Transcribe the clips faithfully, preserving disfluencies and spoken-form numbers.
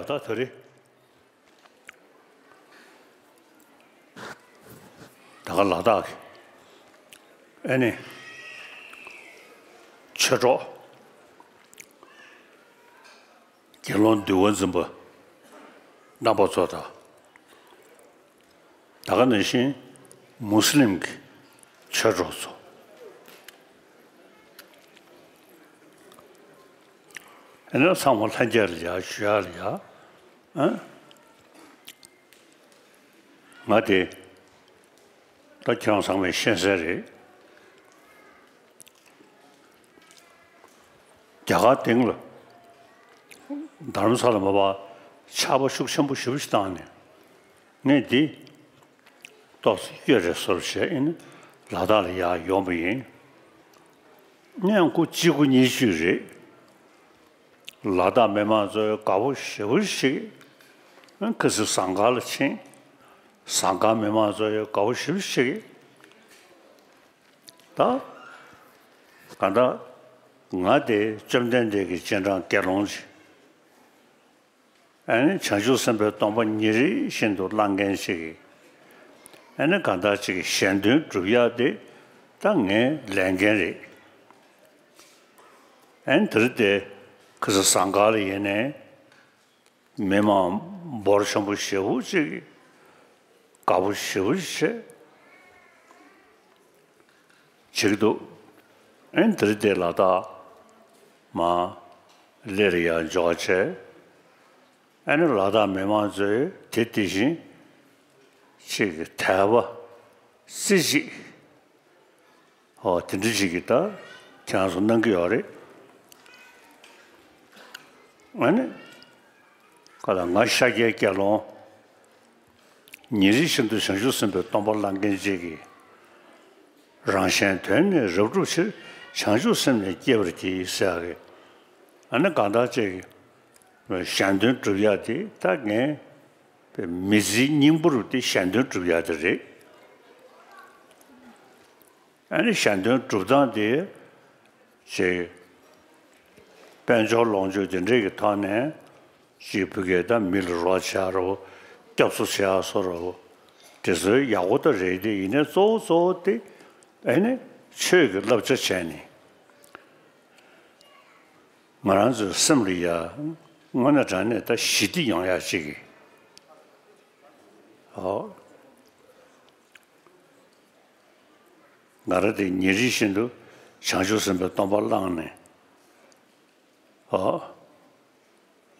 ད་ད་རེས་ད་ག་ལ་དྭགས་ཀྱི་ཨེ་ནི་ཆོས་གྲོགས་དགེ་སློང་འདུལ་བ་འཛིན་པ་རྣམ་པ་ཚོ་དང་། ད་ག་ནང་བཞིན་མུ་སི་ལིམ་གྱི་ཆོས་གྲོགས་ཚོ། ཨ་ནི་ཚང་མ་ལྷན་རྒྱས་ལ་ཡ་ཞུ་ཡ་ལ་ཡ། ཨ། ང་དེ་ད་ཁྱེད་རང་ཚང་མས་ཤེས་གསལ་རེད། རྒྱ་གར་སྟེང་ལ་རྡ་རམ་ས་ལ་མ་པ་ཆར་པ་ཤུགས་ཆེན་པོ་ཞེ་པོ་ཞིག་བཏང་ནས། ངས་འདི་ཏོག་ཙམ་གཡོལ་རེ་བཟོ་བྱས་ཨིན། ལ་དྭགས་ལ་ཡར་ཡོང་པ་ཡིན། ནས་སྒོ་གཅིག་སྒོ་གཉིས་ཅུས་རེད། ལ་དྭགས་མི་མང་ཚོས་དགའ་པོ་ཞེ་པོ་ཞིག་ཁ་སང་ཟངས་དཀར་ལ་ཕྱིན། ཟངས་དཀར་མི་མང་ཚོས་དགའ་པོ་ཞེ་པོ་ཞིག་ད་ག་ད་ང་དེ་བཅོམ་ལྡན་འདས་ཀྱི་རྗེས་འབྲང་དགེ་སློང་ཅིག་ཨ་ནི་བྱང་ཆུབ་སེམས་དཔའི་སྡོམ་པ་ཉིན་རེ་བཞིན་དུ་བླང་མཁན་ཞིག་གིས། ཨ་ནི་གང་ལྟར་ཅིག་གཞན་དོན་སྒྲུབ་ཡག་དེ་ད་ངའི་ལས་འགན་རེད། ཨ་ནི་དེར་དེ་ཁ་སང་ཟངས་དཀར་ལ་ཡིན་ནའི་མི་མང་འབོར་ཆེན་པོ་ཞེ་པོ་ཅིག་གིས་དགའ་པོ་ཞེ་པོ་ཅིག་བྱེད་བྱེད་ཀྱི་འདུག་ཨན་དེར་དེ་ལ་དྭགས་མ་སླེབས་ཡ་འཇོག་བྱས། ཨ་ནི་ལ་དྭགས་མི་མང་ཚོས་དེ་དེ་བཞིན་ཅིག་དད་པ་རྩེ་གཅིག་ཨོ་དེ་འདྲ་ཅིག་གིས་ད་ཁྱེད་རང་ཚོ་གནང་གི་ཡོད་རེད། ཨ་ནི་ག་ལ་ང་ཤཱཀྱའི་དགེ་སློང་ཉིན་རེ་བཞིན་དུ་བྱང་ཆུབ་སེམས་དཔའི་སྡོམ་པ་བླང་མཁན་ཅིག་གིས། རང་གཞན་དོན་ནི་རབ་བསྒྲུབ་ཕྱིར། བྱང་ཆུབ་སེམས་ནི་བསྐྱེད་པར་བགྱི་ཟེར་ཡག་གི་ཨ་ནི་གང་ལྟར་ཅིག་གཞན་དོན་སྒྲུབ་ཡག་དེ་ད་ངས་མི་ཚེའི་སྙིང་པོ་རུ་དེ་གཞན་དོན་སྒྲུབ་ཡག་དེ་རེད། ཨ་ནི་གཞན་དོན་སྒྲུབ་སྟངས་དེ་ཅིག་དཔལ་འབྱོར་ལོངས་སྤྱོད་དེ་འདྲས་ཀྱི་ཐོག་ནས་ཅིག་བུ་གས་ད་མི་ལ་རོགས་བྱེད་ཡག་རོ། སྐྱོབ་གསོ་བྱེད་ཡག་བཟོ་རོ། དེ་ཚོའི་ཡག་པོ་ད་རེད་དེ་ཡིན་ནའི་གཙོ་བོ་གཙོ་བོ་དེ་ཨ་ནི་ཆོས་ཀྱི་བསླབ་བྱ་བྱས་ནས། ང་རང་ཚོའི་སེམས་ལ་ཡ་དངོས་གནས་དྲང་གནས་ད་ཞི་བདེ་ཡོང་ཡག་ཅིག་གི་ཨོ། ང་རང་དེ་ཉིན་རེ་བཞིན་དུ་བྱང་ཆུབ་སེམས་དཔའི་སྡོམ་པ་བླངས་ནས་ཨོ་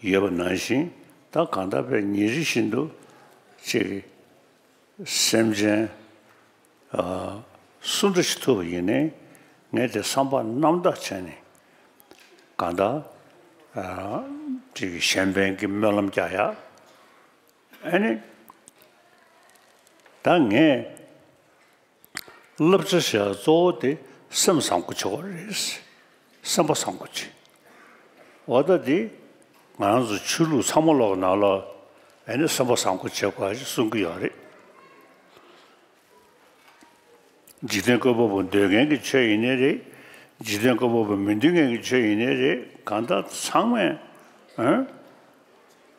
ཡོད་པ་ནང་བཞིན་ད་གང་ལྟར་བས་ཉིན་རེ་བཞིན་དུ་ཅིག་སེམས་ཅན་ཨ་སུ་འདྲ་ཞིག་ཐུག་པ་ཡིན་ནའི་ངས་དེ་བསམ་པ་རྣམ་དག་བྱས་ནས་གང་ལྟར་ཨ་ཅིག་གཞན་ཕན་གྱི་སྨོན་ལམ་རྒྱག་ཡག་ཨ་ནི་ད་ངས་བསླབ་བྱ་ཞེས་གཙོ་བོ་དེ་སེམས་བཟང་པོ་བྱེད་དགོས་རེད། སེམས་པ་བཟང་པོ་བྱེད། འོ་ད་དེ་ང་རང་ཚོ་ཆོས་ལུགས་ཚང་མ་ལོག་ནང་ལ་ཨ་ནི་སེམས་པ་བཟང་པོ་བྱེད་དགོས་ཞེས་གསུང་གི་ཡོད་རེད། འཇིག་རྟེན་བཀོད་པ་པོ་འདོད་མཁན་གྱི་ཆོས་ཡིན་ནའི་རེད། འཇིག་རྟེན་བཀོད་པ་པོ་མི་འདོད་མཁན་གྱི་ཆོས་ཡིན་ནའི་རེད། གང་ལྟར་ཚང་མས་ཨ་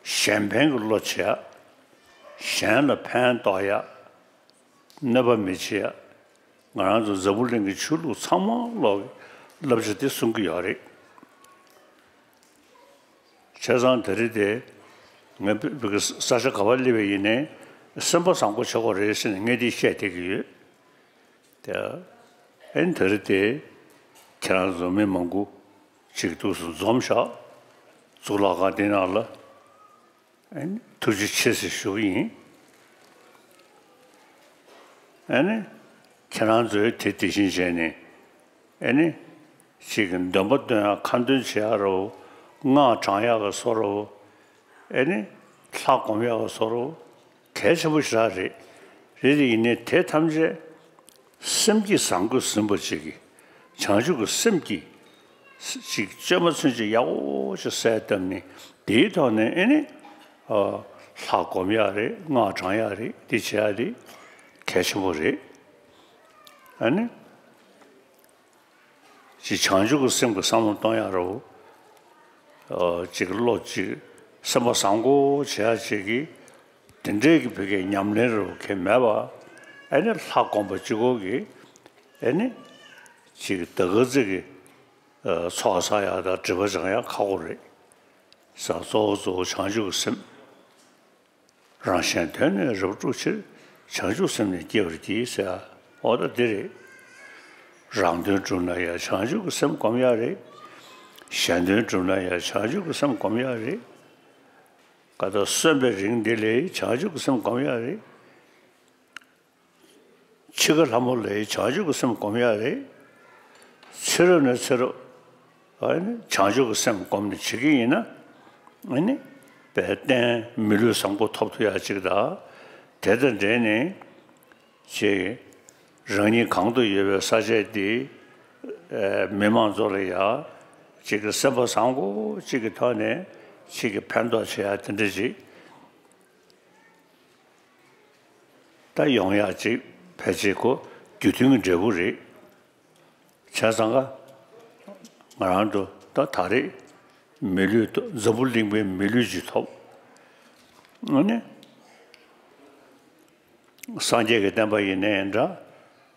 གཞན་ཕན་གྱི་བློ་བྱེད་ཡག་གཞན་ལ་ཕན་ཐོགས་ཡག་གནོད་པ་མི་བྱེད་ཡག་ང་རང་ཚོ་འཛམ་བུ་གླིང་གི་ཆོས་ལུགས་ཚང་མ་ལོག་གི་བསླབ་བྱ་དེ་གསུང་གི་ཡོད་རེད། བྱས་ཙང་དེ་རིང་དེ་ངས་བོད་ཀྱི་ས་ཆ་ག་པར་སླེབས་པ་ཡིན་ནའི་སེམས་པ་བཟང་པོ་བྱེད་དགོས་རེད་ཟེར་ནས་ངས་འདི་བཤད་བསྡད་ཀྱི་ཡོད། དེ་ཨེ་དེ་རིང་དེ་ཁྱེད་རང་ཚོ་མི་མང་པོ་ཅིག་འདུག་སེ་འཛོམས་ཤག་གཙུག་ལག་ཁང་འདི་ནང་ལ། ཨ་ནི་ཐུགས་རྗེ་ཆེ་ཟེར་ཞུ་གི་ཡིན། ཨ་ནི་ཁྱེད་རང་ཚོས་དེ་དེ་བཞིན་བྱས་ནས་ཨ་ནི་ཅིག་གི་འདོན་པ་འདོན་ཡག་ཁ་འདོན་བྱེད་ཡག་རོ། སྔགས་བགྲང་ཡག་གི་བཟོ་རོ། ཨ་ནི་ལྷ་སྒོམ་ཡག་གི་བཟོ་རོ། གལ་ཆེན་པོ་ཞེ་དྲག་རེད། རེད་དེ་ཡིན་ནའི་དེ་ཐམས་ཅད་སེམས་ཀྱི་བཟང་པོས་ཟིན་པ་ཅིག་གིས་བྱང་ཆུབ་ཀྱི་སེམས་ཀྱིས་ཅིག་བཅོས་མ་ཚུན་ཆད་ཡག་པོ་ཅིག་གསལ་བཏབ་ནས་དེའི་ཐོག་ནས་ཨེ་ནི་ཨ་ལྷ་སྒོམ་ཡག་རེད། སྔགས་བགྲང་ཡག་རེད། འདི་བྱེད་ཡག་དེ་གལ་ཆེན་པོ་རེད། ཨ་ནི། ཅིག་བྱང་ཆུབ་ཀྱི་སེམས་ཀྱི་བསམ་བློ་གཏོང་ཡག་རོ། ཨ་ཅིག་བློ་ཅིག་ སེམས་པ་བཟང་པོ་བྱེད་ཡ་ཅིག་གི་དེ་འདྲའི་གི་བོད་སྐད་ཉམས་ལེན་རུ་གི་མེད་པ། ཨེ་ནི་ལྷ་སྒོམ་པ་གཅིག་པོ་གི་ཨེ་ནི་ཅིག་ད་ག་ཚོད་ཀྱི་ཚོགས་བསགས་ཡ་དང་སྒྲིབ་པ་སྦྱང་ཡ་ཁག་པོ་རེད། ས་གཙོ་བོ་གཙོ་བོ་བྱང་ཆུབ་ཀྱི་སེམས། རང་གཞན་དོན་ནི་རབ་བསྒྲུབ་ཕྱིར། བྱང་ཆུབ་སེམས་ནི་བསྐྱེད་པར་བགྱི་ཟེར། འོ་ད་འདི་རེད། རང་དོན་བསྒྲུབ་ན་ཡང་བྱང་ཆུབ་ཀྱི་སེམས་སྒོམ་ཡ་རེད། གཞན་དོན་བསྒྲུབ་ན་ཡང་བྱང་ཆུབ་ཀྱི་སེམས་སྒོམ་ཡ་རེད། ཀ་ད་གསོན་པའི་རིང་འདི་ལ་བྱང་ཆུབ་ཀྱི་སེམས་སྒོམ་ཡ་རེད། འཆི་ཁ་ལྷ་མོ་ལ་བྱང་ཆུབ་ཀྱི་སེམས་སྒོམ་ཡ་རེད། ཚེ་རབས་ནས་ཚེ་རབས་ཨ་ནི་བྱང་ཆུབ་ཀྱི་སེམས་སྒོམ་ནས་བྱེད་ཀྱི་ཡིན་ན། ཨ་ནི་དཔལ་ལྡན་མི་ལུས་བཟང་པོ་ཐོབ་ཐུབ་ཡ་ཅིག་དང་། དེ་དང་འབྲེལ་ནས་ཅིག་རང་ཉིད་གང་དུ་ཡོད་པའི་ས་ཆ་འདི་མི་མང་ཚོ་ལ་ཡ་ཅིག་གི་སེམས་པ་བཟང་པོ་ཅིག་གི་ཐོག་ནས་ཅིག་གི་ཕན་ཐོགས་བྱེད་ཡ་དེ་འདྲ་ཅིག་ད་ཡོང་ཡག་ཅིག་ཕལ་ཆེར་ཁོ་རྒྱུ་མཐུན་གྱི་འབྲས་བུ་རེད། བྱས་ཙང་ཀ་ང་རང་ཚོ་ད་ད་རེས་མི་ལུས་ཐོབ། འཛམ་བུ་གླིང་པའི་མི་ལུས་ཅིག་ཐོབ། ཨ་ནི་སངས་རྒྱས་ཀྱི་བསྟན་པ་ཡིན་ནའི་འདྲ།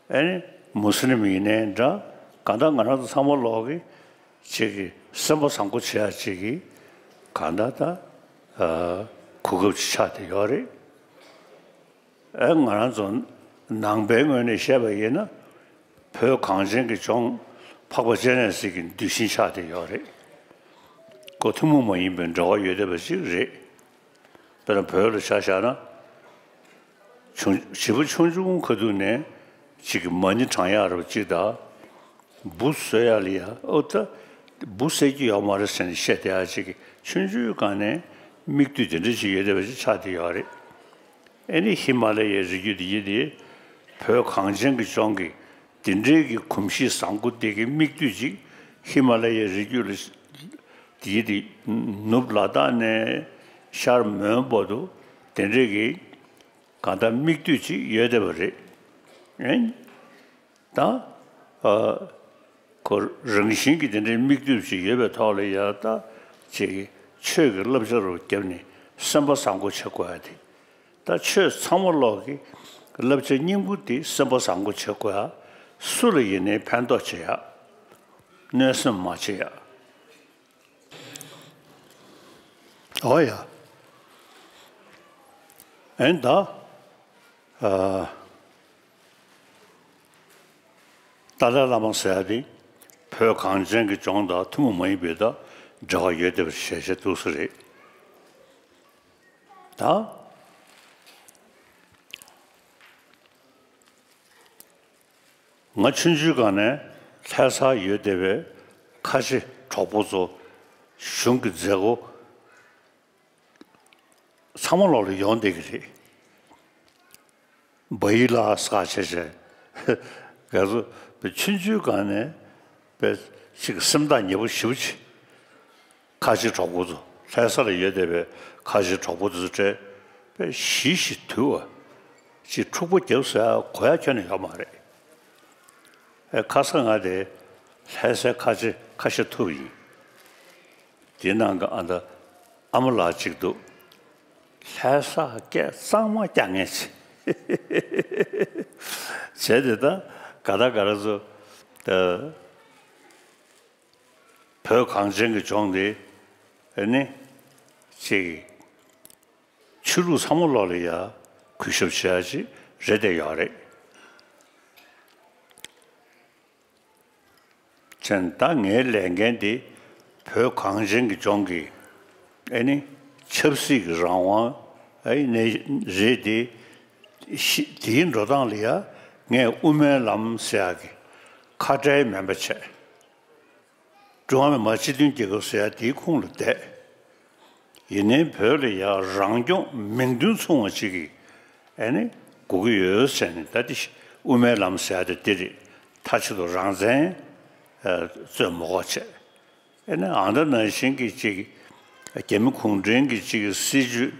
ཨ་ནི་མུ་སི་ལིམ་ཡིན་ནའི་འདྲ། གང་ལྟར་ང་རང་ཚོ་ཚང་མ་ལོག་གི་ཅིག་གི་སེམས་པ་བཟང་པོ་བྱེད་ཡག་ཅིག་གི་གང་ལྟར་ད་གོ་སྐབས་ཅིག་ཆགས་བསྡད་ཡོད་རེད། ཨེ་ང་རང་ཚོ་ནང་པའི་ངོས་ནས་བཤད་པ་ཡིན་ན། བོད་གངས་ཅན་གྱི་ལྗོངས་འཕགས་པ་སྤྱན་རས་གཟིགས་ཀྱི་གདུལ་ཞིང་ཆགས་བསྡད་ཡོད་རེད། ཁོ་ཐུན་མོང་མ་ཡིན་པའི་འབྲེལ་བ་ཡོད་བསྡད་པ་ཅིག་རེད། དཔེར་ན་བོད་ལ་ཆ་བཞག་ན། བྱུང་བྱིས་པ་ཆུང་ཆུང་ཁ་ཐུག་ནས་ཅིག་གི་མ་ཎི་བགྲང་ཡག་རེད་པ་ཅིག་དང་། འབུ་གསོད་ཡག་ལ་ཡ་ཨོ་ད་འབུ་གསོད་ཀྱི་ཡོད་མ་རེད་ཟེར་ནས་བཤད་བསྡད་ཡག་ཅིག་གི་ཆུང་ཆུང་སྒང་ནས་མིག་ལྟོས་དེ་འདྲ་ཅིག་ཡོད་བསྡད་པ་ཅིག་ཆགས་བསྡད་ཡོད་རེད། ཨེ་ནི་ཧི་མ་ལ་ཡའི་རི་རྒྱུད་འདི་ཡི་དེ་བོད་གངས་ཅན་གྱི་ལྗོངས་ཀྱི་དེ་འདྲའི་གི་གོམས་གཤིས་བཟང་པོ་དེ་གི་མིག་ལྟོས་ཅིག་ཧི་མ་ལ་ཡའི་རི་རྒྱུད་ལ་དེ་ཡི་དེ་ནུབ་ལ་དྭགས་ནས་ཤར་མོན་བར་དུ་དེ་འདྲའི་གི་གང་ལྟར་མིག་ལྟོས་ཅིག་ཡོད་བསྡད་པ་རེད། ཨེ། ད་ཨ་ཁོ་རང་བཞིན་གྱི་དེ་འདྲའི་མིག་ལྟོས་ཅིག་ཡོད་པའི་ཐོག་ལ་ཡ་ད་ཅིག་ཆོས་ཀྱི་བསླབ་བྱ་རུ་བརྒྱབ་ནས་སེམས་པ་བཟང་པོ་བྱེད་དགོས་ཡ་དེ། ད་ཆོས་ཚང་མ་ལོག་གི་བསླབ་བྱ་སྙིང་པོ་དེ་སེམས་པ་བཟང་པོ་བྱེད་དགོས་ཡ། སུ་ལ་ཡིན་ནའི་ཕན་ཐོགས་བྱེད་ཡ། གནོད་སེམས་མ་བྱེད་ཡ། ཨོ་ཡ། ཨེ་ད། ཨ། ཏཱ་ལའི་བླ་མ་ཟེར་ཡ་དེ་བོད་གངས་ཅན་གྱི་ལྗོངས་དང་ཐུན་མོང་མ་ཡིན་པའི་དང་འབྲེལ་བ་ཡོད་བསྡད་པ་ཞལ་བཞེས་འདུག་ས་རེད། ད་ང་ཆུང་ཆུང་སྒང་ནས་ལྷ་སར་ཡོད་བསྡད་པའི་ཁ་ཆེ་གྲོགས་པོ་ཚོ་གཞུང་གི་མཛད་སྒོ་ཚང་མ་ལོག་ལ་ཡོང་བསྡད་ཀྱི་རེད། བ་ཡི་ལ་ས་ཆེ་ཆེ། ང་ཚོ་ཆུང་ཆུང་སྒང་ནས་པའི་ཅིག་སེམས་ཐག་ཉེ་པོ་ཞེ་པོ་ཅིག་ཁ་ཆེ་གྲོགས་པོ་ཚོ་ལྷ་ས་ལ་ཡོད་བསྡད་པའི་ཁ་ཆེ་གྲོགས་པོ་ཚོ་གྲས་པའི་ཞི་ཞི་དུལ་བ་ཅིག་འཁྲུག་པ་རྒྱབ་ཟེར་ཡ་གོ་ཡ་ཁྱོན་ནས་ཡོད་མ་རེད། ཨེ་ཁ་སང་ང་དེ་ལྷ་སའི་ཁ་ཆེ་ཁ་ཤས་ཐུག་ཡིན། དེ་ནང་གི་ཨ་མདའ་ཨ་མ་ལགས་གཅིག་འདུག་ལྷ་ས་སྐད་གཙང་མ་རྐྱང་ངེས་བྱས། བྱས་དེ་ད་ག་ད་ག་ར་ཚོ་ད་བོད་གངས་ཅན་གྱི་ལྗོངས་འདི་ཨ་ནི་ཅིག་ཆོས་ལུགས་ཚང་མ་ལོག་ལ་ཡ་གུས་ཞབས་བྱེད་ཡ་ཅིག་རེད་བསྡད་ཡོད་རེད། བྱས་ད་ངའི་ལས་འགན་འདི་བོད་གངས་ཅན་གྱི་ལྗོངས་ཀྱི་ཨ་ནི་ཆབ་སྲིད་ཀྱི་རང་དབང་ཨ་ནི་རེད་དེ། ཤི་དེའི་འགྲོ་སྟངས་ལ་ཡ་ངས་དབུ་མའི་ལམ་ཟེར་ཡག་གི་ཁ་བྲལ་མིན་པ་བྱས། ཀྲུང་ཧྭ་མི་དམངས་སྤྱི་མཐུན་རྒྱལ་ཁབ་ཟེར་ཡ་དེའི་ཁོངས་ལ་བསྡད། ཡིན་ནའི་བོད་ལ་ཡ་རང་སྐྱོང་མིང་དོན་མཚུངས་པ་ཅིག་གི་ཨ་ནི་དགོས་ཀྱི་ཡོད་ཟེར་ནས། ད་དེ་དབུ་མའི་ལམ་ཟེར་ཡ་དེ་འདི་རེད། མཐའ་གཅིག་ཏུ་རང་བཙན་རྩོད་མ་དགོས་བྱས། ཨ་ནི་ཨ་མདའ་ནང་བཞིན་གྱི་ཅིག་རྒྱ་མི་གུང་ཁྲན་གྱི་ཅིག་སྲིད་བྱུས་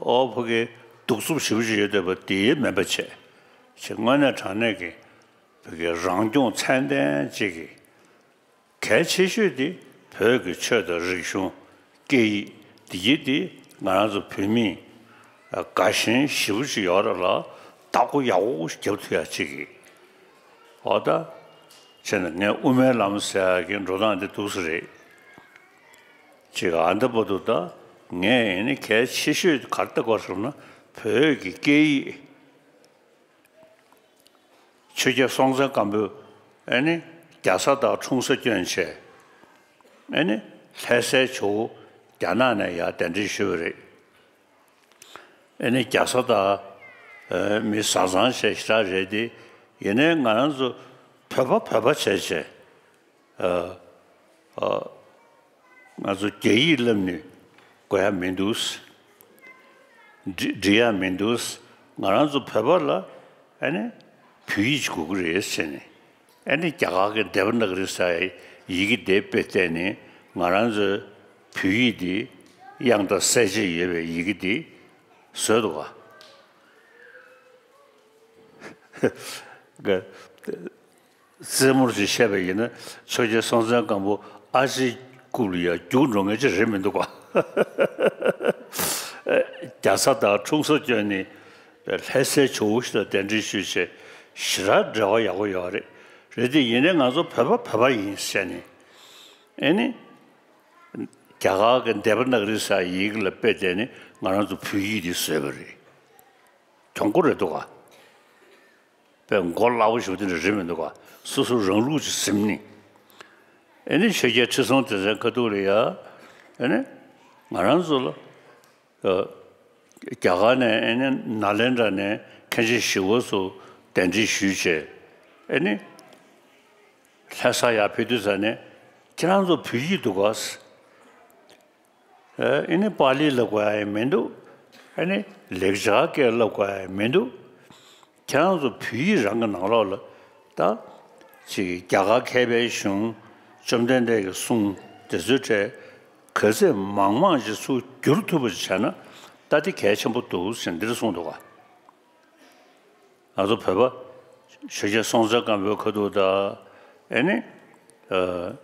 ཨོ་ཕ་གི་གདུག་རྩུབ་ཞེ་པོ་ཅིག་ཡོད་བསྡད་པ་དེ་མིན་པ་བྱས། ཅིག་དངོས་གནས་དྲང་གནས་ཀྱི་བོད་ཀྱི་རང་སྐྱོང་ཚད་ལྡན་ཅིག་གི་གལ་ཆེ་ཤོས་དེ་བོད་ཀྱི་ཆོས་དང་རིག་གཞུང་ སྐད་ཡིག་འདི་གྱིས་འདི་ང་རང་ཚོ་བོད་མི་དགའ་ཞེན་ཞེ་པོ་ཅིག་ཡོད་རེད་ལ། བདག་པོ་ཡག་པོ་ཞིག་རྒྱབ་ཐུབ་ཡ་ཅིག་གི། འོ་ད་བྱས་ན་ངས་དབུ་མའི་ལམ་ཟེར་ཡ་གི་འགྲོ་སྟངས་འདི་འདུག་ས་རེད། ཅིག་ཨ་འདི་བར་དུ་ད་ངས་ཨེ་ནི་གལ་ཆེ་ཤོས་ག་རེ་བལྟ་དགོས་ཟེར་ན། བོད་ཀྱི་སྐད་ཡིག་ཆོས་རྒྱལ་སྲོང་བཙན་སྒམ་པོས་ཨེ་ནི་རྒྱ་བཟའ་དང་འཁྲུངས་ས་བསྐྱོན་བྱས། ཨེ་ནི་ལྷ་སའི་ཇོ་བོ་རྒྱ་ནག་ནས་ཡར་གདན་འདྲེན་ཞུས་པ་རེད། ཨེ་ནི་རྒྱ་བཟའ་དང་ཨེ་མི་བཟའ་ཚང་བྱས་ཞེ་དྲག་རེད་དེ། ཡིན་ནའི་ང་རང་ཚོ་བོད་པ་བོད་པ་བྱས་བྱས། ཨ་ཨ་ང་ཚོ་རྒྱ་ཡིག་བསླབ་ནས་དགོས་ཡ་མི་འདུག་འབྲི་འབྲི་ཡ་མི་འདུག་ང་རང་ཚོ་བོད་པ་ལ་ཨ་ནི་བོད་ཡིག་ཅིག་དགོས་ཀྱི་རེད་ཟེར་ནས། ཨ་ནི་རྒྱ་གར་གྱི་དེ་ཝ་ན་ག་རི་ཟེར་ཡི་གེ་དེ་དཔེ་བལྟས་ནས་ང་རང་ཚོའི་བོད་ཡིག་འདི་དབྱངས་དང་གསལ་བྱེད་ཡོད་པའི་ཡི་གེ་འདི་བཟོས་འདུག་ག་རྩེད་མོར་ཅིག་བཤད་པ་ཡིན་ན། ཆོས་རྒྱལ་སྲོང་བཙན་སྒམ་པོ་ཨ་ཕྱིའི་རྐུབ་ལ་ཡར་རྒྱུག་འགྲོ་མཁན་ཅིག་རེད་མི་འདུག་ག་རྒྱ་བཟའ་དང་འཁྲུངས་ས་བསྐྱོན་ནས་ལྷ་སའི་ཇོ་བོ་ཞིག་དང་གདན་འདྲེན་ཞུས་བྱས་ཞེ་དྲག་འབྲེལ་བ་ཡག་པོ་ཡོད་རེད། རེད་དེ་ཡིན་ནའི་ང་ཚོ་བོད་པ་བོད་པ་ཡིན་ཟེར་ནས། ཨེ་ནི་རྒྱ་གར་གྱི་དེ་ཝ་ན་ག་རི་ཟེར་ཡི་གེ་ལ་དཔེ་བལྟས་ནས་ང་རང་ཚོ་བོད་ཡིག་འདི་བཟོས་པ་རེད། གྱོང་པོ་རེད་འདུག་ག་དཔེ་མགོ་སླ་པོ་ཞིག་དེ་འདྲ་རེད་མི་འདུག་ག་སོ་སོ་རང་ལུགས་ཅིག་ཟིན་ནས། ཨེ་ནི་ཆོས་རྒྱལ་ཁྲི་སྲོང་ལྡེ་བཙན་ཁ་ཐུག་ལ་ཡ། ཨེ་ནི་ང་རང་ཚོ་ལ་ཨ་རྒྱ་གར་ནས་ཨེ་ནི་ནཱ་ལེནྡྲ་ནས་མཁན་ཆེན་ཞི་བ་འཚོ་གདན་འདྲེན་ཞུས་བྱས། ཨེ་ནི་ལྷ་ས་ཡར་ཕེབས་དུས་ཙ་ནས་ཁྱེད་རང་ཚོ་བོད་ཡིག་འདུག་ག་ཨེ་ནི་པཱ་ལི་ལབ་དགོས་ཡ་ཡང་མི་འདུག་ཨེ་ནི་ལེགས་སྦྱར་སྐད་ལབ་དགོས་ཡ་ཡང་མི་འདུག་ཁྱེད་རང་ཚོ་བོད་ཡིག་རང་གི་ནང་ལོགས་ལ་ད་ཅིག་རྒྱ་གར་མཁས་པའི་གཞུང་། བཅོམ་ལྡན་འདས་ཀྱི་གསུང་དེ་ཚོའི་གྲས་ག་ཚད་མང་མང་ཞིག་ཚུར་བསྒྱུར་ཐུབ་པ་ཞིག་བྱས་ན་ད་དེ་གལ་ཆེན་པོ་འདུག་ཟེར་འདིར་གསུངས་འདུག་ག་ང་ཚོ་བོད་པ་ཆོས་རྒྱལ་སྲོང་བཙན་སྒམ་པོའི་ཁ་ཐུག་དང་། ཨེ་ནི་ཨ་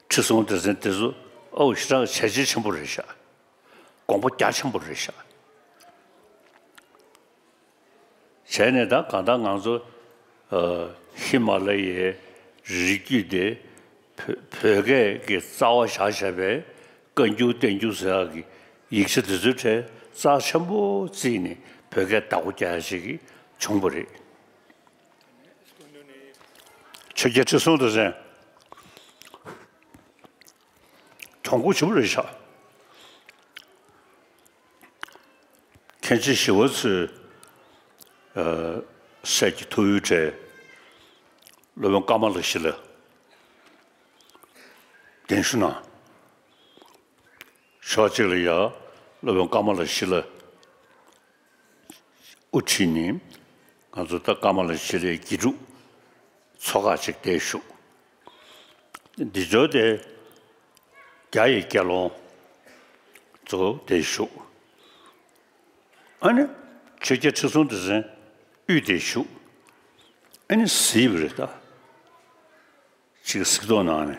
ཁྲི་སྲོང་ལྡེ་བཙན་དེ་ཚོ་ཨོ་ཞེ་དྲག་བྱས་རྗེས་ཆེན་པོ་རེད་ཤག་དགོངས་པ་རྒྱ་ཆེན་པོ་རེད་ཤག་བྱས་ནས་ད་གང་ལྟར་ང་ཚོ་ཨ་ཧི་མ་ལ་ཡའི་རི་རྒྱུད་དེ་བོད་བོད་སྐད་ཀྱི་རྩ་བ་བཞག་བཞག་པའི་བཀའ་འགྱུར་བསྟན་འགྱུར་ཟེར་ཡག་གི་ཡིག་ཆ་དེ་ཚོའི་གྲས་རྩ་ཆེན་པོ་བརྩིས་ནས་བོད་སྐད་བདག་པོ་རྒྱག་ཡ་ཞིག་གི་བྱུང་བ་རེད། ཆོས་རྒྱལ་ཁྲི་སྲོང་ལྡེ་བཙན་གྱོང་པོ་ཞེ་པོ་རེད་ཤག་མཁན་ཆེན་ཞི་བ་འཚོའི་ཨ་སྲས་ཀྱི་ཐུ་བོའི་གྲས་སློབ་དཔོན་ཀ་མ་ལ་ཤཱི་ལ་གདན་ཞུ་གནང་། ཕྱོགས་གཅིག་ལ་ཡ་སློབ་དཔོན་ཀ་མ་ལ་ཤཱི་ལ་དབུ་ཁྲིད་ནས་ང་ཚོ་ད་ཀ་མ་ལ་ཤཱི་ལའི་དགེ་ཕྲུག་ཚོ་ཁག་ཅིག་དེར་ཞུགས། འདི་ཚོ་དེ་རྒྱ་ཡི་དགེ་སློང་ཚོ་དེར་ཞུགས། ཨ་ནི་ཆོས་རྒྱལ་ཁྲི་སྲོང་ལྡེ་བཙན་དབུས་དེར་ཞུགས། ཨ་ནི་གཟིགས་པ་རེད་ད། ཅིག་གཟིགས་རྟོག་གནང་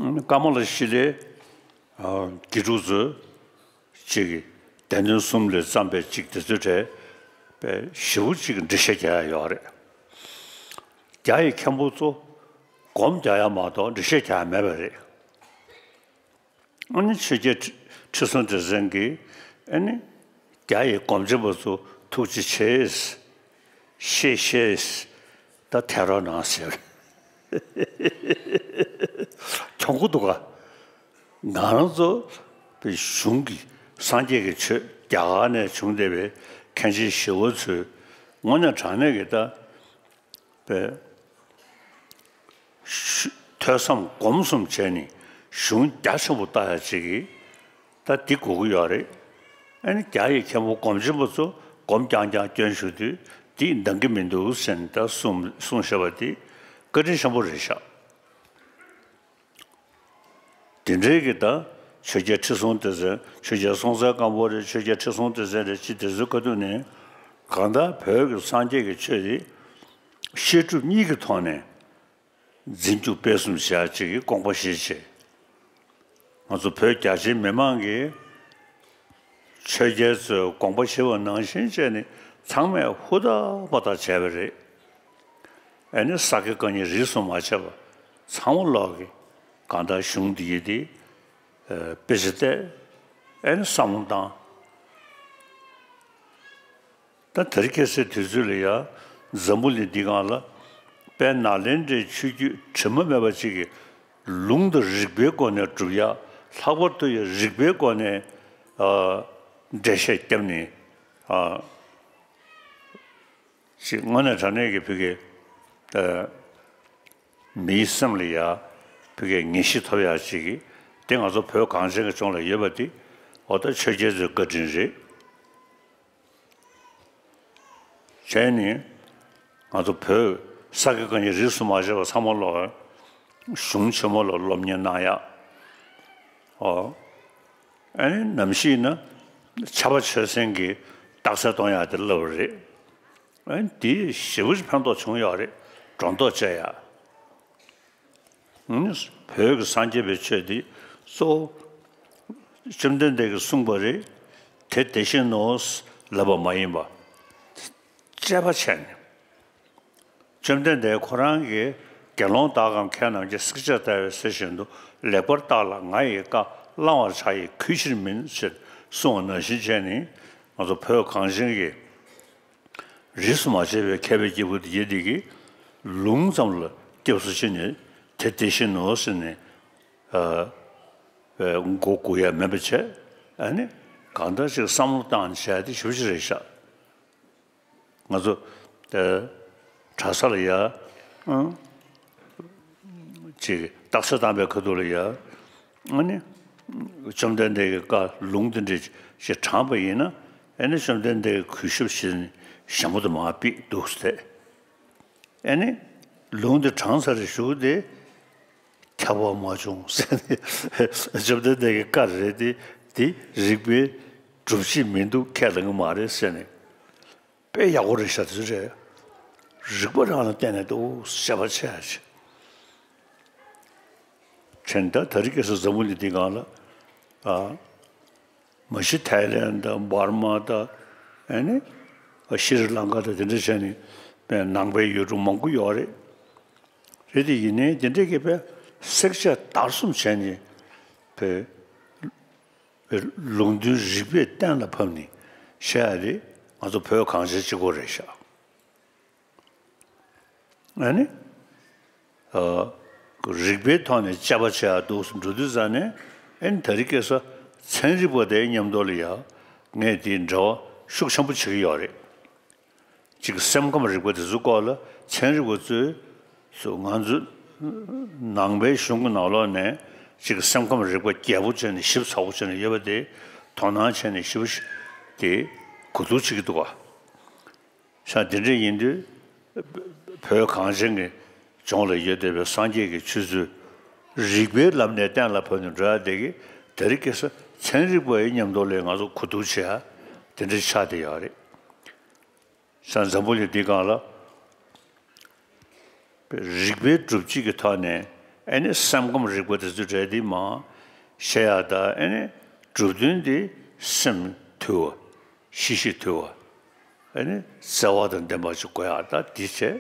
ནས། ཀ་མ་ལ་ཤཱི་ལའི་དགེ་ཕྲུག་ཚོས་ཅིག་སྡེ་སྣོད་གསུམ་ལས་བརྩམས་པའི་ཅིག་དེ་ཚོའི་གྲས་དཔེ་ཞེ་པོ་ཅིག་འགྲེལ་བཤད་རྒྱག་ཡ་ཡོད་རེད། རྒྱ་ཡི་མཁན་པོ་ཚོ་སྒོམ་རྒྱག་ཡ་མ་གཏོགས་འགྲེལ་བཤད་རྒྱག་ཡ་མེད་པ་རེད། ཨ་ནི་ཆོས་རྒྱལ་ཁྲི་ཁྲི་སྲོང་ལྡེ་བཙན་གྱིས་ཨ་ནི་རྒྱ་ཡི་སྒོམ་ཆེན་པོ་ཚོ་ཐུགས་རྗེ་ཆེ། ཤེས་ཤེས། ད་ཐལ་རོགས་གནང་ཟེར། གྱོང་པོ་འདུག་ག་ང་རང་ཚོ་པའི་གཞུང་གི་སངས་རྒྱས་ཀྱི་ཆོས་རྒྱ་གར་ནས་བྱུང་བསྡད་པའི་མཁན་ཆེན་ཞི་བ་འཚོས་དངོས་གནས་དྲང་གནས་ཀྱི་ད་པའི་ཐོས་བསམ་སྒོམ་གསུམ་བྱས་ནས་གཞུང་རྒྱ་ཆེན་པོ་བཏགས་ཡ་ཅིག་གིས་ད་འདི་དགོས་ཀྱི་ཡོད་རེད། ཨ་ནི་རྒྱ་ཡི་མཁན་པོ་སྒོམ་ཆེན་པོ་ཚོ་སྒོམ་རྐྱང་རྐྱང་སྐྱོན་ཞུ་དུས་འདི་འདང་གི་མི་འདུག་ཟེར་ནས་ད་གསུང་གསུང་བཞག་པ་འདི་བཀའ་དྲིན་ཆེན་པོ་རེད་ཤག་དེ་འདྲའི་གི་ད་ཆོས་རྒྱལ་ཁྲི་སྲོང་ལྡེ་བཙན། ཆོས་རྒྱལ་སྲོང་བཙན་སྒམ་པོ་རེད། ཆོས་རྒྱལ་ཁྲི་སྲོང་ལྡེ་བཙན་རེད། ཅི་དེ་ཚོའི་ཁ་ཐུག་ནས་གང་ལྟར་བོད་ཀྱི་སངས་རྒྱས་ཀྱི་ཆོས་འདི་བཤད་སྒྲུབ་གཉིས་ཀྱི་ཐོག་ནས་འཛིན་སྐྱོང་སྤེལ་གསུམ་བྱ་ཅིག་གི་དགོངས་པ་བཞེས་བྱས། ང་ཚོ་བོད་རྒྱ་ཆེའི་མི་མང་གིས་ཆོས་རྒྱལ་ཚོས་དགོངས་པ་བཞེས་པ་ནང་བཞིན་བྱས་ནས་ཚང་མས་ཧུར་ཐག་པ་ཐག་བྱས་པ་རེད། ཨ་ནི་ས་དགེ་བཀའ་རྙིང་རིས་སུ་མ་ཆད་པ་ཚང་མ་ལོག་གི་གང་ལྟར་གཞུང་འདི་ཡི་དེ་དཔེ་ཆ་བལྟས། ཨ་ནི་བསམ་བློ་བཏང་། ད་དེ་རིང་ཁ་སང་དུས་ཚོད་ལ་ཡ་འཛམ་བུ་གླིང་འདི་སྒང་ལ་དཔལ་ནཱ་ལེནྡྲའི་ཆོས་བརྒྱུད་དྲི་མ་མེད་པ་ཅིག་གི་ལུང་དང་རིགས་པའི་སྒོ་ནས་སྒྲུབ་ཡ། ལྷག་པར་དུ་ཡ་རིགས་པའི་སྒོ་ནས་ཨ་འགྲེལ་བཤད་བརྒྱབ་ནས་ཨ་ཅིག་དངོས་གནས་དྲང་གནས་ཀྱི་བོད་ཀྱི་ཨ་མིའི་སེམས་ལ་ཡ་བོད་ཀྱི་ངེས་ཤེས་ཐོབ་ཡ་ཅིག་གི་དེ་ང་ཚོ་བོད་གངས་ཅན་གྱི་ལྗོངས་ལ་ཡོད་པ་དེ་འོ་ད་ཆོས་རྒྱལ་ཚོའི་བཀའ་དྲིན་རེད། བྱས་ནས་ང་ཚོ་བོད་ས་དགེ་བཀའ་རྙིང་རིས་སུ་མ་ཆད་པ་ཚང་མ་ལོག་གཞུང་ཆེན་མོ་ལ་སློབ་གཉེར་གནང་ཡག་ཨོ། ཨ་ནི་ནམ་ཞིག་ན་ཕྱྭ་པ་ཆོས་གསན་གྱི་རྟགས་གསལ་གཏོང་ཡག་དེ་སླེབས་པ་རེད། ཨ་ནི་དེ་ཞེ་པོ་ཅིག་ཕན་ཐོགས་བྱུང་ཡོད་རེད། སྒྲོ་འདོགས་བཅད་ཡག་བོད་ཀྱི་སངས་རྒྱས་པའི་ཆོས་འདི་གཙོ་བོ་བཅོམ་ལྡན་འདས་ཀྱིས་གསུངས་པ་རེད། དེ་དེ་བཞིན་ནོ་ལབ་པ་མ་ཡིན་པ། དཔྱད་པ་བྱས་ནས། བཅོམ་ལྡན་འདས་ཁོ་རང་གིས་དགེ་སློང་དག་གམ་མཁས་རྣམས་ཀྱིས་བསྲེགས་བཅད་བརྡར་བའི་གསེར་བཞིན་དུ་ལེགས་པར་བརྟགས་ལ་ང་ཡི་བཀའ་བླང་བར་བྱ་ཡི་གུས་ཕྱིར་མིན་ཞེས་གསུངས་པ་ནང་བཞིན་བྱས་ནས་ང་ཚོ་བོད་གངས་ཅན་གྱི་རིས་སུ་མ་ཆད་པའི་མཁས་པའི་སྐྱེས་བུ་འདི་ཡི་འདི་གི་ལུང་ཙམ་ལ་སྐྱབས་སུ་མཆི་ནས་དེ་དེ་བཞིན་ནོ་ཟེར་ནས་ཨ་ཨ་མགོ་སྒུར་ཡ་མེད་པ་བྱས། ཨ་ནི་གང་ལྟར་ཅིག་བསམ་བློ་བཏང་བྱས་ཏེ་ཞེ་པོ་ཅིག་རེད་ཤག་ང་ཚོ་ཨ་གྲྭ་ས་ལ་ཡ་ཨང་ཅིག་རྟགས་གསལ་བཏང་པའི་ཁ་ཐུག་ལ་ཡ་ཨ་ནི་བཅོམ་ལྡན་འདས་ཀྱི་བཀའ་ལུང་དེ་འདྲ་ཞིག་དྲངས་པ་ཡིན་ན་ཨ་ནི་བཅོམ་ལྡན་འདས་ཀྱི་གུས་ཞབས་ཞེ་ཞན་པོ་དུ་མ་ཕིག་འདུག་སྟེ། ཨ་ནི་ལུང་དེ་དྲངས་ཚར་རེ་ཞུ་དེ་ཁྱབ་པ་མ་བྱུང་ཟེར་ནས་བཅོམ་ལྡན་འདས་ཀྱི་བཀའ་རེད་དེ་དེ་རིགས་པའི་སྒྲུབ་བྱེད་མི་འདུག་ཁས་ལེན་གྱི་མ་རེད་ཟེར་ནས་དཔེ་ཡག་པོ་རེད་ཤག་དེ་ཚོ་རེད། རིགས་པ་རང་ལ་བརྟེན་ནས་འདུག་ཤ་བ་ཆེ་ཡ་ཆེ། ཕྱིན་ད་ད་རིང་ཁ་སང་འཛམ་བུ་གླིང་འདི་སྒང་ལ་ཨ། མ་གཞི་ཐའི་ལེན་དང་འབར་མ་དང་ཨ་ནི་ཤྲི་ལང་ཀ་དང་དེ་འདྲ་བྱས་ནས་ནང་པའི་ཡུལ་གྲུ་མང་པོ་ཡོད་རེད། རེད་དེ་ཡིན་ནའི་དེ་འདྲའི་གི་བས་བསྲེགས་བཅད་བརྡར་གསུམ་བྱས་ནས་བས་བས་ལུང་དོན་རིགས་པས་གཏན་ལ་ཕབ་ནས་བཤད་ཡ་དེ་ང་ཚོ་བོད་གངས་ཅན་གཅིག་པོ་རེད་ཤག་ཨ་ནི། ཨ། རིགས་པའི་ཐོག་ནས་དཔྱད་པ་བྱེད་ཡག་འདུག་འགྲོ་དུས་ཙ་ནས་ཨ་ནི་དེ་རིང་ཁ་སང་ཚན་རིག་པ་དེའི་མཉམ་དུ་ལ་ཡ་ངས་དེའི་འབྲེལ་བ་ཤུགས་ཆེན་པོ་བྱེད་ཀྱི་ཡོད་རེད། གཅིག་སེམས་ཁམས་རིག་པ་དེ་ཚོའི་སྐོར་ལ་ཚན་རིག་པ་ཚོས་སུ་ང་ཚོ་ནང་པའི་གཞུང་གི་ནང་ལོགས་ནས་གཅིག་སེམས་ཁམས་རིག་པ་རྒྱས་པོ་བྱས་ནས་ཞིབ་ཚགས་པོ་བྱས་ནས་ཡོད་པ་དེ་དོ་སྣང་བྱས་ནས་ཞིབ་པོ་ཞིག་དེ་གོ་བསྡུར་བྱེད་ཀྱི་འདུག་ག་ཤ་འདི་འདྲ་ཡིན་དུས། བོད་གངས་ཅན་གྱི་ལྗོངས་ལ་ཡོད་བསྡད་པའི་སངས་རྒྱས་ཀྱི་ཆོས་ཚུལ་རིགས་པའི་ལམ་ནས་གཏན་ལ་ཕབ་ནས་འགྲོ་ཡ་དེ་གི་དེ་རིང་ཁ་སང་ཚན་རིག་པ་ཡི་མཉམ་དུ་ལ་ང་ཚོ་གོ་བསྡུར་བྱེད་ཡ་དེ་འདྲ་ཆགས་བསྡད་ཡོད་རེད། ཤ་འཛམ་བུ་གླིང་འདི་སྒང་ལ་རིགས་པའི་སྒྲུབ་བྱེད་ཀྱི་ཐོག་ནས་ཨ་ནི་སེམས་ཁམས་རིག་པ་དེ་ཚོ་གྲས་འདི་མ་བཤད་ཡ་ད་ཨ་ནི་གྲུབ་དོན་འདི་སེམས་དུལ་བ། ཤེས་བཞིན་དུལ་བ། ཨ་ནི་བརྩེ་བ་དང་ལྡན་པ་ཞིག་དགོས་ཡག་ད་འདི་བྱས།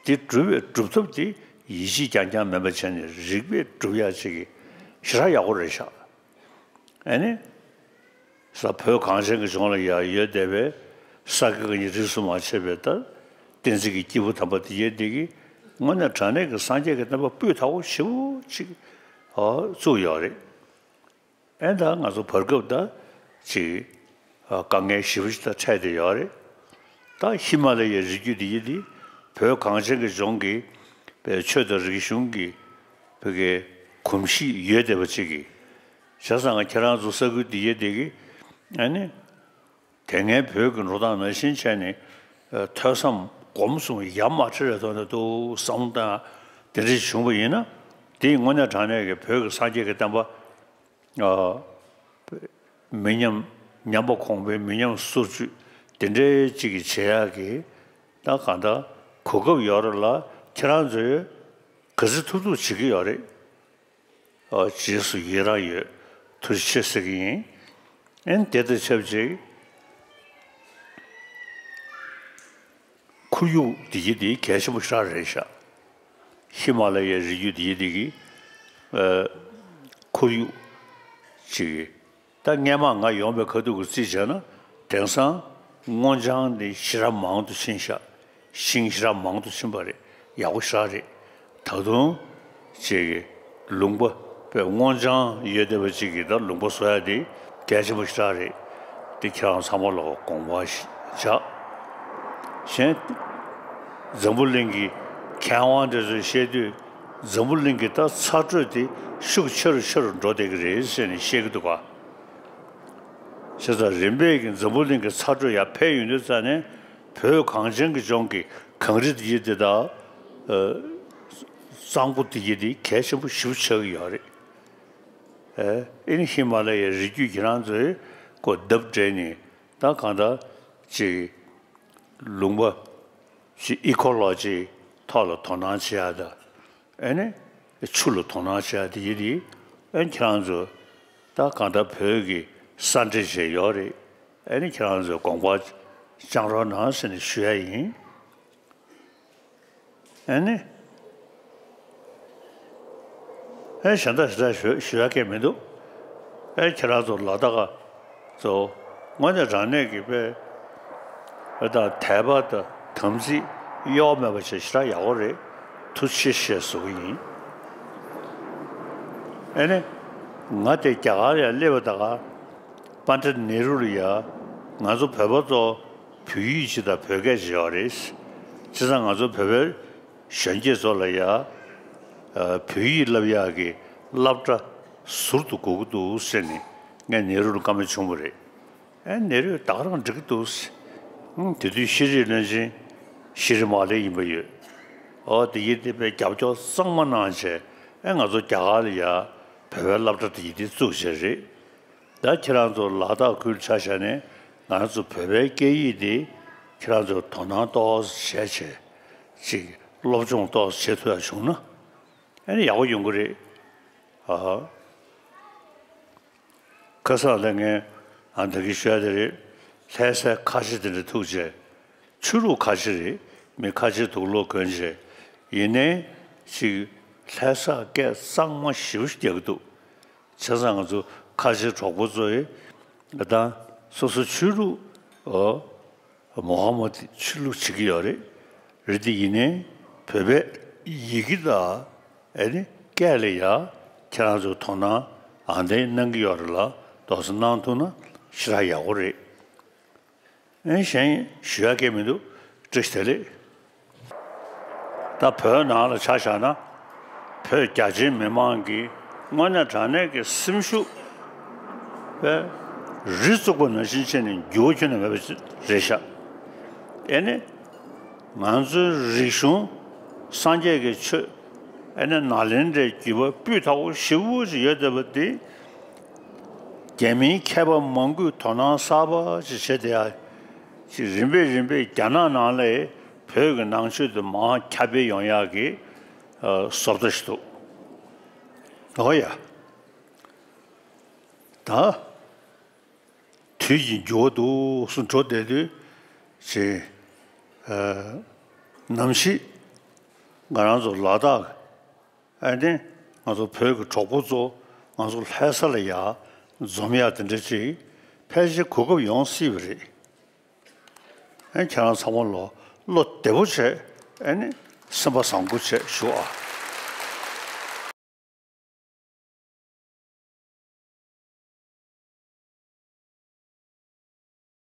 འདི་སྒྲུབ་པའི་སྒྲུབ་ཐབས་འདི་ཡིད་ཆེས་རྐྱང་རྐྱང་མིན་པ་བྱས་ནས་རིགས་པས་སྒྲུབ་ཡག་ཅིག་གི་ཞེ་དྲག་ཡག་པོ་རེད་ཤག་ཨ་ནི་ས་བོད་གངས་ཅན་གྱི་ལྗོངས་ལ་ཡ་ཡོད་བསྡད་པའི་ས་དགེ་བཀའ་རྙིང་རིས་སུ་མ་ཆད་པའི་ད་བསྟན་འཛིན་གྱི་སྐྱེས་བུ་དམ་པ་དེ་ཡོད་བསྡད་ཀྱི་དངོས་གནས་དྲང་གནས་ཀྱི་སངས་རྒྱས་ཀྱི་བསྟན་པ་སྤུས་དག་པོ་ཞེ་པོ་ཅིག་བཙུགས་ཡོད་རེད། ཨེ་ད་ང་ཚོ་བར་སྐབས་ད་ཅིག་ཨ་དཀའ་ངལ་ཞེ་པོ་ཅིག་ད་འཕྲད་བསྡད་ཡོད་རེད། ད་ཧི་མ་ལ་ཡའི་རི་རྒྱུད་འདི་ཡི་འདི་བོད་གངས་ཅན་གྱི་ལྗོངས་ཀྱི་པའི་ཆོས་དང་རིག་གཞུང་གི་བོད་ཀྱི་གོམས་གཤིས་ཡོད་བསྡད་པ་ཅིག་གིས་བྱས་ཙང་ང་ཁྱེད་རང་ཚོ་ས་ཁུལ་འདི་ཡི་འདི་གི་ཨ་ནི་དེ་སྔའི་བོད་ཀྱི་འགྲོ་སྟངས་ནང་བཞིན་བྱས་ནས་ཨ་ཐོས་བསམ་སྒོམ་གསུམ་ཡ་མ་བྲལ་བའི་ཐོག་ནས་འདུག་བསམ་བློ་བཏང་དེ་འདྲ་ཞིག་བྱུང་བ་ཡིན་ན་དེ་དངོས་གནས་དྲང་གནས་ཀྱི་བོད་ཀྱི་སངས་རྒྱས་ཀྱི་བསྟན་པ། ཨ། མི་ཉམས། ཉམས་པ་གོང་འཕེལ་མི་ཉམས་སོར་ཆུད་དེ་འདྲའི་ཅིག་གི་བྱེད་ཡག་གི་ད་གང་ལྟར་གོ་སྐབས་ཡོད་རེད་ལ་ཁྱེད་རང་ཚོས་ག་ཚོད་ཐུབ་ཐུབ་བྱེད་ཀྱི་ཡོད་རེད། ཨ། རྗེས་སུ་ཡི་རང་ཡོད། ཐུགས་རྗེ་ཆེ་ཟེར་གྱི་ཡིན། ཨན་དེ་དང་ཆབས་ཅིག་ཁོར་ཡུག་འདི་གི་འདི་གལ་ཆེན་པོ་ཞེ་དྲག་རེད་ཤག་ཧི་མ་ལ་ཡའི་རི་རྒྱུད་འདི་གི་འདི་གི་ཨ་ཁོར་ཡུག་ཅིག་གི། ད་སྔས་མ་ང་ཡོང་བའི་ཁ་ཐུག་གི་རྩིས་བྱས་ན། དེང་སང་སྔོ་ལྗང་འདི་ཞེ་དྲག་མང་དུ་ཕྱིན་ཤག་ཤིང་ཞེ་དྲག་མང་དུ་ཕྱིན་པ་རེད། ཡག་པོ་ཞེ་དྲག་རེད། ད་དུང་ཅིག་གི་ལུང་པ་དཔེ་སྔོ་ལྗང་ཡོད་བསྡད་པ་ཅིག་གི་ད་ལུང་པ་བཟོ་ཡ་འདི་གལ་ཆེན་པོ་ཞེ་དྲག་རེད། འདི་ཁྱེད་རང་ཚང་མ་ལ་དགོངས་པ་ཞིག་བཞག་གཞན་འཛམ་བུ་གླིང་གི་མཁས་དབང་དེ་ཚོས་བཤད་དུས། འཛམ་བུ་གླིང་གི་ད་ཚ་དྲོད་དེ་ཤུགས་ཆེ་རུ་ཆེ་རུ་འགྲོ་བསྡད་ཀྱི་རེད་ཟེར་ནས་བཤད་ཀྱི་འདུག་ག་བྱས་ཙང་རིམ་པས་ཀྱི་འཛམ་བུ་གླིང་གི་ཚ་དྲོད་ཡར་འཕེལ་ཡོང་དུས་ཙ་ནས། བོད་གངས་ཅན་གྱི་ལྗོངས་ཀྱི་གངས་རི་དེ་ཡི་དེ་དག་གཙང་པོ་དེ་ཡི་དེ་གལ་ཆེན་པོ་ཞེ་པོ་ཆགས་ཀྱི་ཡོད་རེད། ཨེ་ཨེ་ནི་ཧི་མ་ལ་ཡའི་རི་རྒྱུད་ཁྱེད་རང་ཚོས་ཀོ་རྡབ་སྤྲད་ནས། ད་གང་ལྟར་ཅིག་ལུང་པ་ཅིག་ཨི་ཀོ་ལོ་ཇི་ཐོག་ལ་དོ་སྣང་བྱེད་ཡ་དང་། ཨེ་ནི་ཆུ་ལ་དོ་སྣང་བྱེད་ཡ་དེ་ཡི་དེ། ཨེ་ཁྱེད་རང་ཚོ་ད་གང་ལྟར་བོད་ཀྱི་ས་འདྲེན་བྱས་ཡོད་རེད། ཨེ་ནི་ཁྱེད་རང་ཚོས་དགོངས་པ་བཅངས་རོགས་གནང་ཟེར་ནས་ཞུ་ཡ་ཡིན། ཨེ་ནི། ཨེ་གཞན་དག་ཞེ་དྲག་ཞུ་ཞུ་ཡ་གང་ཡང་མི་འདུག་ཨེ་ཁྱེད་རང་ཚོ་ལ་དྭགས་ཚོ་དངོས་གནས་དྲང་གནས་ཀྱི་དཔེ། ཨེ་ད་དད་པ་དང་དམ་ཚིག་གཡོ་བ་མེད་པ་བྱས་ཞེ་དྲག་ཡག་པོ་རེད། ཐུགས་རྗེ་ཆེ་ཞུ་གི་ཡིན། ཨེ་ནི། ང་དེ་རྒྱ་གར་ཡར་སླེབས་པ་ད་ག་པཎྜི་ཏ་ནེ་རུ་ལ་ཡ། ང་ཚོ་བོད་པ་ཚོ་བོད་ཡིག་ཅིག་དང་བོད་སྐད་ཅིག་ཡོད་རེད། བྱས་ཙང་ང་ཚོ་བོད་པའི་གཞོན་སྐྱེས་ཚོ་ལ་ཡ། ཨ་བོད་ཡིག་བསླབ་ཡག་གི་སློབ་གྲྭ་ཟུར་དུ་དགོས་ཀྱི་འདུག་ཟེར་ནས་ངས་ནེ་རུ་ལ་བཀའ་མོལ་བྱུང་བ་རེད། ཨེ་ནེ་རུས་ད་ག་རང་འགྲིག་གི་འདུག་ཟེར། ཨང་དེ་དུས་ཤེས་རིག་བློན་ཆེན་ཤི་རི་མ་ལེ་ཡིན་པ་ཡོད། ཨོ་དེ་ཡིན་དེ་དཔེ་རྒྱབ་སྐྱོར་གཙང་མ་གནང་བྱས། ཨེ་ང་ཚོ་རྒྱ་གར་ལ་ཡ་བོད་པའི་སློབ་གྲྭ་དེ་ཡིན་དེ་བཙུགས་བྱས་རེད། ད་ཁྱེད་རང་ཚོ་ལ་དྭགས་ཁུལ་ཆ་བཞག་ནས་ང་ཚོ་བོད་པའི་སྐད་ཡིག་འདི་ཁྱེད་རང་ཚོས་དོ་སྣང་ཏོག་ཙམ་བྱས་བྱས། ཅིག་སློབ་སྦྱོང་ཏོག་ཙམ་བྱེད་ཐུབ་ཡ་བྱུང་ན་ཨ་ནི་ཡག་པོ་ཡོང་གི་རེད། ཨ། ཁ་སང་ལ་ངས་ཨ་ད་གི་ཞུ་ཡ་དེ་རེད། ལྷ་སའི་ཁ་ཆེ་དེ་འདྲ་ཐུག་བྱས། ཆོས་ལུགས་ཁ་ཆེ་རེད། མི་ཁ་ཆེ་དུག་ལོག་གོན་བྱས། ཡིན་ནའི་ཅིག་ལྷ་ས་སྐད་གཙང་མ་ཞེ་པོ་ཞིག་རྒྱག་གི་འདུག་བྱས་ཙང་ང་ཚོ་ཁ་ཆེ་གྲོགས་པོ་ཚོ་ཡིས་ད་སོ་སོ་ཆོས་ལུགས་ཨོ་མོ་ཧ་མ་ཏི་ཆོས་ལུགས་བྱེད་ཀྱི་ཡོད་རེད། རེད་དེ་ཡིན་ནའི་བོད་པའི་ཡི་གེ་དང་ཨ་ནི་སྐད་ལ་ཡ་ཁྱེད་རང་ཚོ་དོ་སྣང་ཨ་འདྲ་གནང་གི་ཡོད་རེད་ལ། དོགས་ཟོན་གནང་ཐུབ་ན་ཞེ་དྲག་ཡག་པོ་རེད། ཨེ་གཞན་ཞུ་ཡ་གང་ཡང་མི་འདུག་བཀྲ་ཤིས་བདེ་ལེགས། ད་བོད་ནང་ལ་ཆ་བཞག་ན། བོད་རྒྱ་ཆེའི་མི་མང་གིས་དངོས་གནས་དྲང་གནས་ཀྱི་སེམས་ཤུགས་པས་རི་བཙུགས་པ་ནང་བཞིན་བྱས་ནས་འགྱུར་བ་ཁྱོན་ནས་མེད་པ་རེད་ཤག་ཨེ་ནི། ང་ཚོའི་རིག་གཞུང་། སངས་རྒྱས་ཀྱི་ཆོས། ཨེ་ནི་ནཱ་ལེནྡྲའི་བརྒྱུད་པ་སྤུས་དག་པོ་ཞེ་པོ་ཅིག་ཡོད་བསྡད་པ་འདི། རྒྱ་མིའི་མཁས་པ་མང་པོས་དོ་སྣང་གསར་པ་ཅིག་བྱས་བསྡད་ཡ། ཅིག་རིམ་པས་རིམ་པས་རྒྱ་ནག་ནང་ལ་བོད་ཀྱི་ནང་ཆོས་དེ་མར་ཁྱབ་སྤེལ་ཡོང་ཡག་གི་ཨ་བཟོ་ལྟ་ཞིག་འདུག་འོ་ཡ། ད་དུས་ཀྱི་འགྱུར་བ་འདུག་སེ་འགྲོ་བསྡད་དུས་ཅིག་ཨ་ནམ་ཞིག་ང་རང་ཚོ་ལ་དྭགས། ཨ་ནི་ང་ཚོ་བོད་ཀྱི་གྲོགས་པོ་ཚོ་ང་ཚོ་ལྷ་ས་ལ་ཡར་འཛོམས་ཡག་དེ་འདྲ་ཅིག་ཕལ་ཆེར་གོ་སྐབས་ཡོང་སྲིད་པ་རེད། ཨ་ཁྱེད་རང་ཚང་མ་ལོ་བློ་བདེ་པོ་བྱས། ཨ་ནི་སེམས་པ་བཟང་པོ་བྱས་བཞུགས་ཨ།